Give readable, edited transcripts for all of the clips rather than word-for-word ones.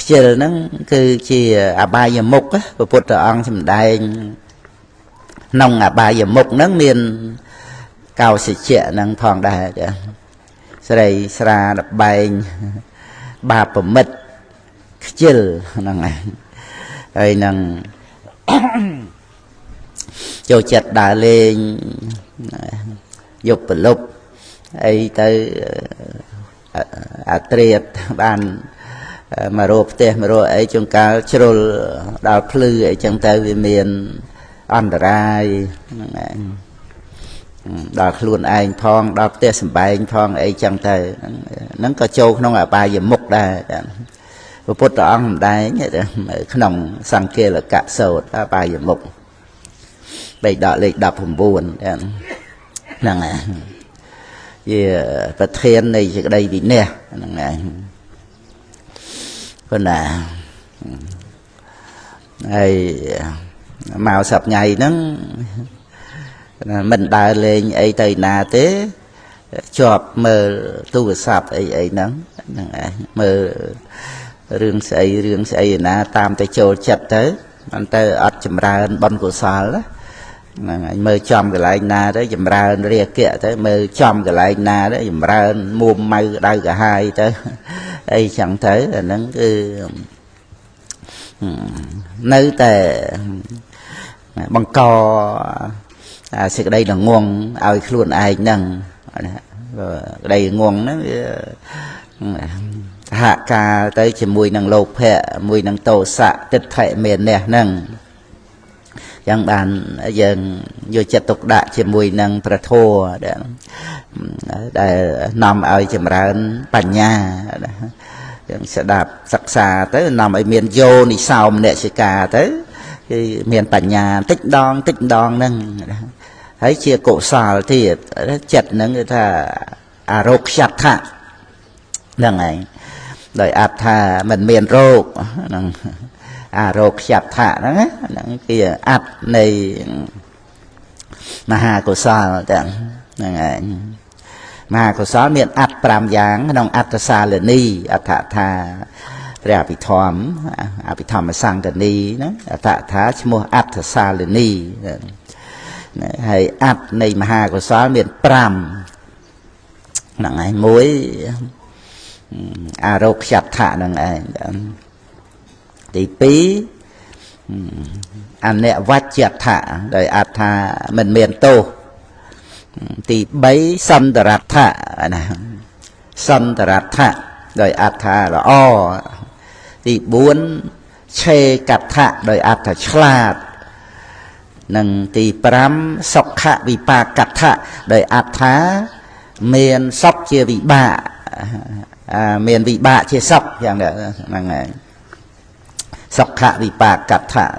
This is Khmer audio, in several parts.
ខ្ជិលហ្នឹងគឺជាអបាយមុខព្រះពុទ្ធអង្គសម្ដែងក្នុងអបាយមុខហ្នឹងមានកោសិជ្ជៈហ្នឹងផងដែរចាស្រីស្រាលបែងបាបមិត្តខ្ជិលហ្នឹងហើយនឹងចូលចិត្តដើរលេងយប់ប្រលប់អីទៅអាត្រៀតបានមករកផ្ទះមករកអីជួនកាលជ្រុលដល់ភ្លឺអីចឹងទៅវាមានអន្តរាយហ្នឹងឯងដល់ខ្លួនឯងផងដល់ផ្ទះសម្បែងផងអីចឹងទៅហ្នឹងក៏ចូលក្នុងអបាយមុខដែរព្រះពុទ្ធអង្គសម្ដែងក្នុងសង្កេលកសោតអបាយមុខបេដកលេខ19ហ្នឹងឯងជាប្រធាននៃសេចក្តីវិន័យហ្នឹងឯងប៉ុន្តែហើយមកសប្ងៃហ្នឹងមិនដើរលេងអីទៅណាទេជាប់មើលទូរស័ព្ទអីអីហ្នឹងហ្នឹងឯងមើលរឿងស្អីរឿងស្អីណាតាមតែចូលចិត្តទៅមិនទៅអត់ចម្រើនបុណ្យកុសលហ្នឹងហើយមើលចំកន្លែងណាទៅចម្រើនរាគៈទៅមើលចំកន្លែងណាទៅចម្រើនមួម៉ៅក្តៅក្រហាយទៅអីចឹងទៅអាហ្នឹងគឺនៅតែបង្កសេចក្តីល្ងងឲ្យខ្លួនឯងហ្នឹងក្តីងងហ្នឹងវាសហការទៅជាមួយនឹងលោភៈមួយនឹងទោសៈទិដ្ឋិមានះហ្នឹងចឹងបានយើងយកចិត្តទុកដាក់ជាមួយនឹងព្រះធម៌ដែលនាំឲ្យចម្រើនបញ្ញាយើងស្ដាប់សិក្សាទៅនាំឲ្យមានយោនិសោមនសិកាទៅគឺមានបញ្ញាតិចម្ដងតិចម្ដងហ្នឹងហើយជាកុសលទៀតចិត្តហ្នឹងគឺថាអារោគខ្យដ្ឋៈហ្នឹងឯងដោយអត្ថាមិនមានរោគហ្នឹងអារោគខ្យដ្ឋៈហ្នឹងហ្នឹងគឺអត្តនៃមហាកុសលទាំងហ្នឹងឯងមហាកុសលមានអត្ត5យ៉ាងក្នុងអត្តសាលនីអដ្ឋថាព្រះអភិធម្មអភិធម្មសង្កនីណាអដ្ឋថាឈ្មោះអត្តសាលនីហើយអត្តនៃមហាកុសលមាន5ហ្នឹងឯងមួយអារោគខ្យដ្ឋៈហ្នឹងឯងទី2អនិវច្ចដ្ឋៈដោយអត្ថាមិនមានទោសទី3សន្តរដ្ឋៈណាសន្តរដ្ឋៈដោយអត្ថាល្អទី4ឆេកដ្ឋៈដោយអត្ថាឆ្លាតនិងទី5សុខវិបាកដ្ឋៈដោយអត្ថាមានសុខជាវិបាកមានវិបាកជាសុខយ៉ាងហ្នឹងឯងសុខវិបាកដ្ឋៈ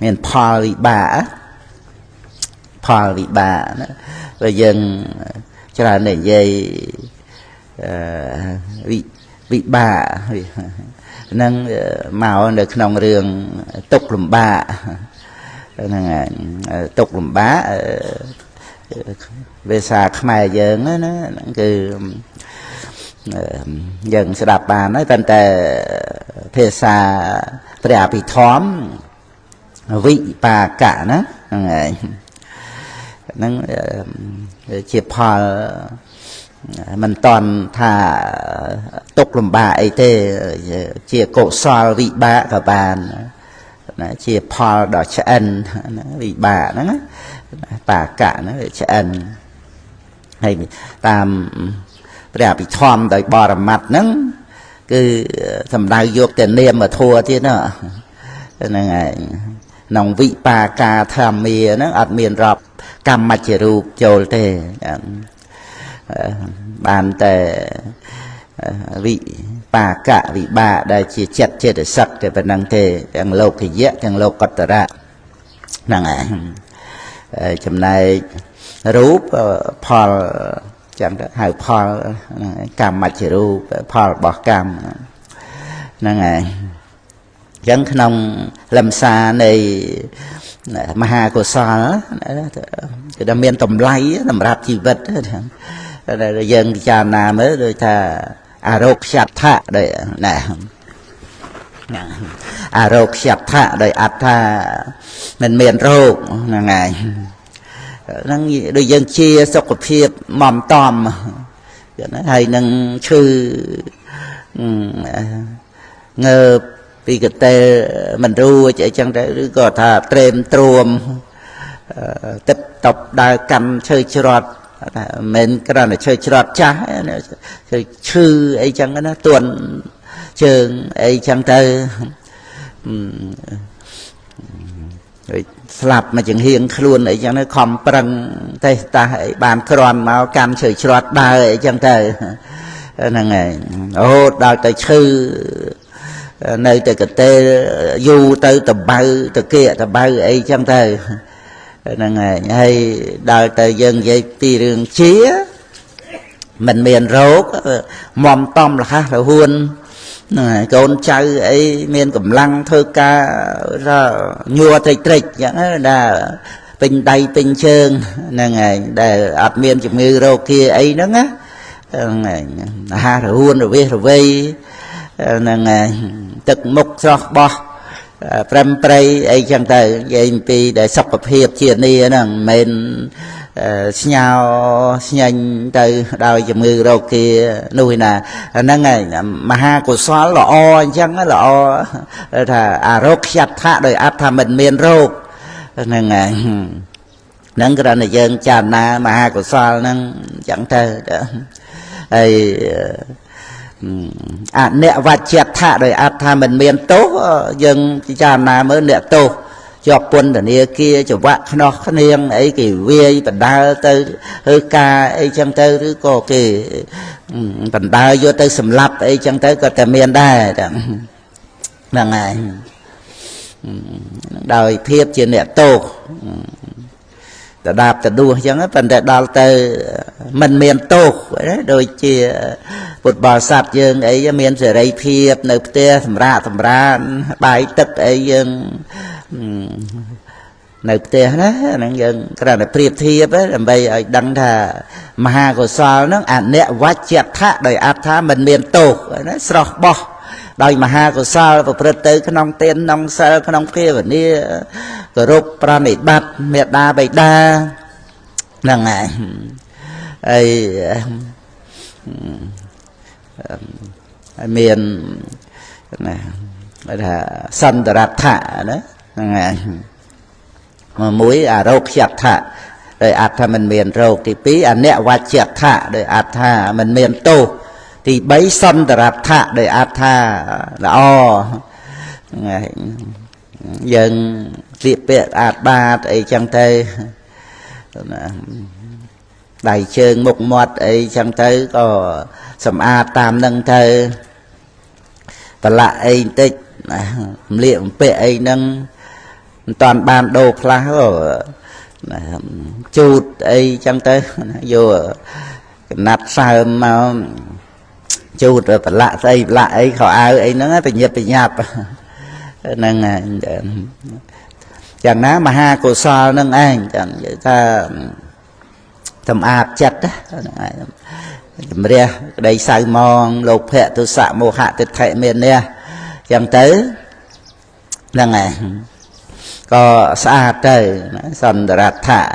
មានផលវិបាកផលវិបាកណាបើយើងច្រើននិយាយវិបាកហ្នឹងមកនៅក្នុងរឿងទុក្ខលំបាកហ្នឹងឯងទុក្ខលំបាកភាសាខ្មែរយើងណាហ្នឹងគឺយើងស្ដាប់បានហើយប៉ុន្តែភាសាព្រះអភិធម្មវិបាកៈណាហ្នឹងឯងហ្នឹងជាផលមិនតន់ថាទុក្ខលំបាកអីទេជាកុសលវិបាកក៏បានណាជាផលដ៏ឆ្អិនណាវិបាកហ្នឹងបាកៈហ្នឹងវាឆ្អិនហើយតាមព្រះអភិធម្មដោយបរមត្តហ្នឹងគឺសំដៅយកតែនាមធម៌ទៀតណាហ្នឹងឯងក្នុងវិបាកាធម្មាហ្នឹងអត់មានរាប់កម្មជារូបចូលទេបានតែវិបាកៈវិបាកដែលជាចិត្តចេតសិកតែប៉ុណ្្នឹងទេទាំងលោកយៈទាំងលោកតរៈហ្នឹងឯងចំណែករូបផលចឹងទៅហៅផលកម្មជារូបផលរបស់កម្មហ្នឹងឯងចឹងក្នុងលំសានៃមហាកុសលគឺថាមានតម្លៃសម្រាប់ជីវិតដែលយើងពិចារណាមើលដូចថាអារោគខ្យដ្ឋៈដូចណា អារោគយដ្ឋៈដោយអត្ថាមិនមានរោគហ្នឹងហើយហ្នឹងដូចយើងជាសុខភាពមតំណាហើយនឹងឈឺងើបពីកតេលមិនរួចអីចឹងទៅឬក៏ថាត្រេមទ្រួមទឹកតបដើរកាន់ឈើច្រត់ថាមិនមែនគ្រាន់តែឈើច្រត់ចាស់ឈើឈឺអីចឹងណាទន់ជើងអីចឹងទៅស្លាប់មកចង្ហៀងខ្លួនអីចឹងទៅខំប្រឹងតេះតាស់អីបានគ្រាន់មកកាន់ឈើច្រត់ដើរអីចឹងទៅហ្នឹងហើយរហូតដល់ទៅឈឺនៅតែកតេលយូរទៅតបៅតកៀកតបៅអីចឹងទៅហ្នឹងហើយហើយដល់ទៅយើងនិយាយពីរឿងជាមិនមានរោគមមតំលះរហួនហ្នឹងហើយកូនចៅអីមានកម្លាំងធ្វើការថាញ័រត្រិចត្រិចចឹងណាពេញដៃពេញជើងហ្នឹងហើយដែលអត់មានជំងឺរោគាអីហ្នឹងណាហ្នឹងហើយអាហាររហួនរវិសរវៃហ្នឹងហើយទឹកមុខស្រស់បោះប្រឹមប្រៃអីចឹងទៅនិយាយអំពីដែលសុខភាពជានីហ្នឹងមិនមែនស្ញោស្ញាញ់ទៅដោយជំងឺរោគានោះឯណាហ្នឹងហើយមហាកុសលល្អអញ្ចឹងល្អថាអារោគយដ្ឋៈដោយអត្ថាមិនមានរោគហ្នឹងហើយហ្នឹងគ្រាន់តែយើងចារណាមហាកុសលហ្នឹងអញ្ចឹងទៅហើយអនិវច្ចដ្ឋៈដោយអត្ថាមិនមានទោសយើងពិចារណាមើលអ្នកទោសជាប់ពន្ធនាគារចង្វាក់ខ្នោះខ្នៀងអីគេវាយបណ្ដើទៅធ្វើការអីចឹងទៅឬក៏គេបណ្ដើយកទៅសម្លាប់អីចឹងទៅក៏តែមានដែរហ្នឹងហើយដោយភាពជាអ្នកទោសតដាបតដួសអញ្ចឹងប៉ុន្តែដល់ទៅមិនមានទោសដូចជាពុទ្ធបរិស័ទយើងអីមានសេរីភាពនៅផ្ទះសម្រាកសម្រានបាយទឹកអីយើងនៅផ្ទះណាហ្នឹងយើងគ្រាន់តែប្រៀបធៀបដើម្បីឲ្យដឹងថាមហាកុសលហ្នឹងអនិវច្ចដ្ឋៈដោយអត្ថាមិនមានទោសណាស្រស់បោះដោយមហាកុសលប្រព្រឹត្តទៅក្នុងទានក្នុងសិលក្នុងភាវនាគោរពប្រណិប័តមេដាបិតាហ្នឹងហើយហើយមានណាថាសន្តរដ្ឋៈណាហ្នឹងហើយមួយអារោគយដ្ឋៈដោយអត្ថាមិនមានរោគទី2អនិវច្ចដ្ឋៈដោយអត្ថាមិនមានទោសទី3សន្តរដ្ឋៈដោយអត្ថាល្អហ្នឹងហើយយើងស្លៀកពាក់អាតបាតអីចឹងទៅណាដៃជើងមុខមាត់អីចឹងទៅក៏សម្អាតតាមនឹងទៅប្រឡាក់អីបន្តិចណាមលៀកបំពាក់អីហ្នឹងមិនតាន់បានដូរផ្លាស់ណាជូតអីចឹងទៅយកកណាត់សើមមកជូតប្រឡាក់ស្អីប្រឡាក់អីខោអាវអីហ្នឹងបញ្ញាប់បញ្ញាប់ហ្នឹងយ៉ាងណាមហាកុសលហ្នឹងឯងចឹងនិយាយថាសម្អាតចិត្តហ្នឹងឯងជំរះក្តីសៅមងលោភៈទោសៈមោហៈទិដ្ឋិមាននេះចឹងទៅហ្នឹងឯងក៏ស្អាតទៅសន្តរដ្ឋៈ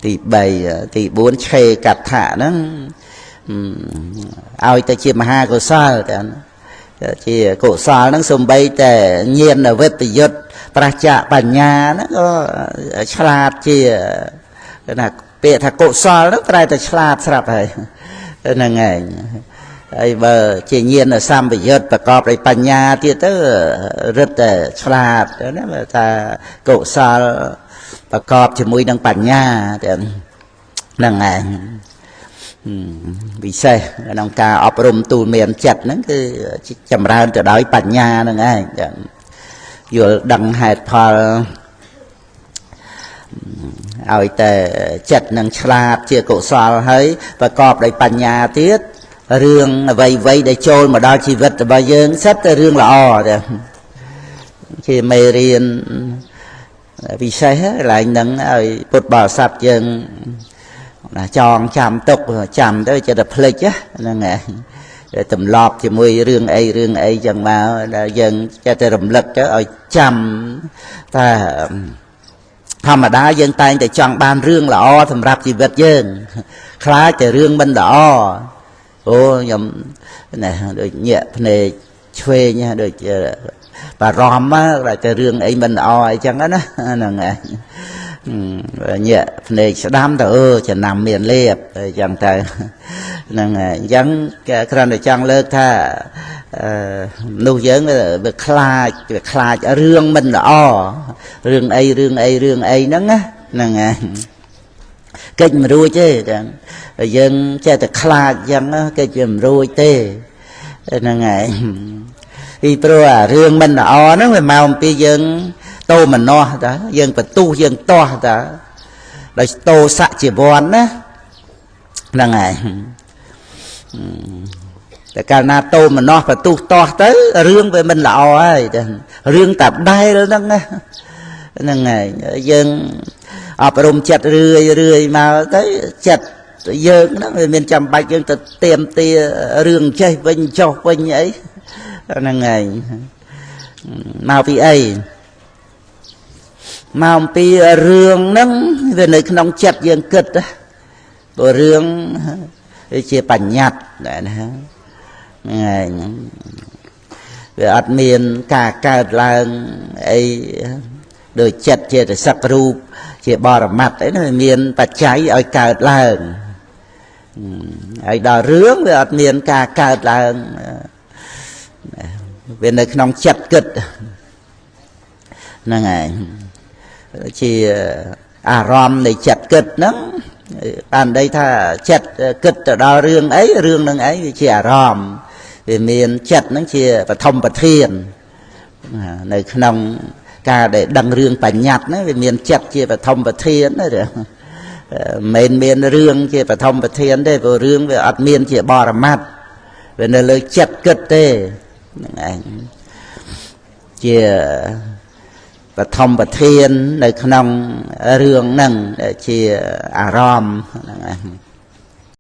ទី3ទី4ឆេកដ្ឋៈហ្នឹងឲ្យទៅជាមហាកុសលតែជាកុសលហ្នឹងសំបីតែញាណវិបយុទ្ធប្រច្ចបញ្ញាហ្នឹងក៏ឆ្លាតជាណាពាក្យថាកុសលហ្នឹងប្រែតែឆ្លាតស្រាប់ហើយហ្នឹងឯងហើយបើជាញាណសម្បយុទ្ធប្រកបដោយបញ្ញាទៀតទៅរឹតតែឆ្លាតណាបើថាកុសលប្រកបជាមួយនឹងបញ្ញាទាំងហ្នឹងឯងពិសេសក្នុងការអប់រំទូលមានចិត្តហ្នឹងគឺចម្រើនទៅដោយបញ្ញាហ្នឹងឯងយល់ដឹងហេតុផលឲ្យតែចិត្តនឹងឆ្លាតជាកុសលហើយប្រកបដោយបញ្ញាទៀតរឿងអ្វីៗដែលចូលមកដល់ជីវិតរបស់យើងសិតតែរឿងល្អទេជាមេរៀនពិសេសកន្លែងហ្នឹងឲ្យពុទ្ធបរិស័ទយើងណាចងចាំទុកចាំទៅចិត្តតែភ្លេចហ្នឹងឯង ទម្លាប់ជាមួយរឿងអីរឿងអីចឹងមកដែលយើងចេះតែរំលឹកទៅឲ្យចាំថាធម្មតាយើងតែងតែចង់បានរឿងល្អសម្រាប់ជីវិតយើងខ្លាចតែរឿងមិនល្អអូខ្ញុំណែដូចញាក់ភ្នែកឆ្វេងដូចបារម្ភតែរឿងអីមិនល្អអីចឹងណាហ្នឹងឯងញាក់ភ្នែកស្ដាំទៅអឺចំណាំមានលៀបអីចឹងទៅហ្នឹងហើយអញ្ចឹងគ្រាន់តែចង់លើកថាមនុស្សយើងវាខ្លាចវាខ្លាចរឿងមិនល្អរឿងអីរឿងអីរឿងអីហ្នឹងណាហ្នឹងហើយកិច្ចមិនរួចទេយើងចេះតែខ្លាចអញ្ចឹងកិច្ចវាមិនរួចទេហ្នឹងហើយពីព្រោះអារឿងមិនល្អហ្នឹងវាមកអំពីយើងតោមនោះតាយើងបន្ទុះយើងទាស់តាដោយតោសៈជីវ័នណាហ្នឹងហើយតែកាលណាតោមនោះបន្ទុះទាស់ទៅរឿងវាមិនល្អហើយរឿងតាដែលហ្នឹងណាហ្នឹងហើយយើងអប់រំចិត្តរឿយរឿយមកទៅចិត្តយើងហ្នឹងវាមានចាំបាច់យើងទៅទៀមទារឿងចេះវិញចុះវិញអីហ្នឹងហើយមកពីអីមកអំពីរឿងហ្នឹងវានៅក្នុងចិត្តយើងគិតព្រោះរឿងវាជាបញ្ញត្តិណាហ្នឹងហើយវាអត់មានការកើតឡើងអីដោយចិត្តចេតសិករូបជាបរមត្តអីហ្នឹងវាមានបច្ច័យឲ្យកើតឡើងហើយដល់រឿងវាអត់មានការកើតឡើងវានៅក្នុងចិត្តគិតហ្នឹងហើយជាអារម្មណ៍នៃចិត្តគិតហ្នឹងបានន័យថាចិត្តគិតទៅដល់រឿងអីរឿងហ្នឹងឯងវាជាអារម្មណ៍វាមានចិត្តហ្នឹងជាបឋមប្រធាននៅក្នុងការដែលដឹងរឿងបញ្ញត្តិហ្នឹងវាមានចិត្តជាបឋមប្រធានណាមិនមែនមានរឿងជាបឋមប្រធានទេព្រោះរឿងវាអត់មានជាបរមត្តវានៅលើចិត្តគិតទេហ្នឹងឯងជាបឋមប្រធាននៅក្នុងរឿងហ្នឹងជាអារម្មណ៍ហ្នឹងឯង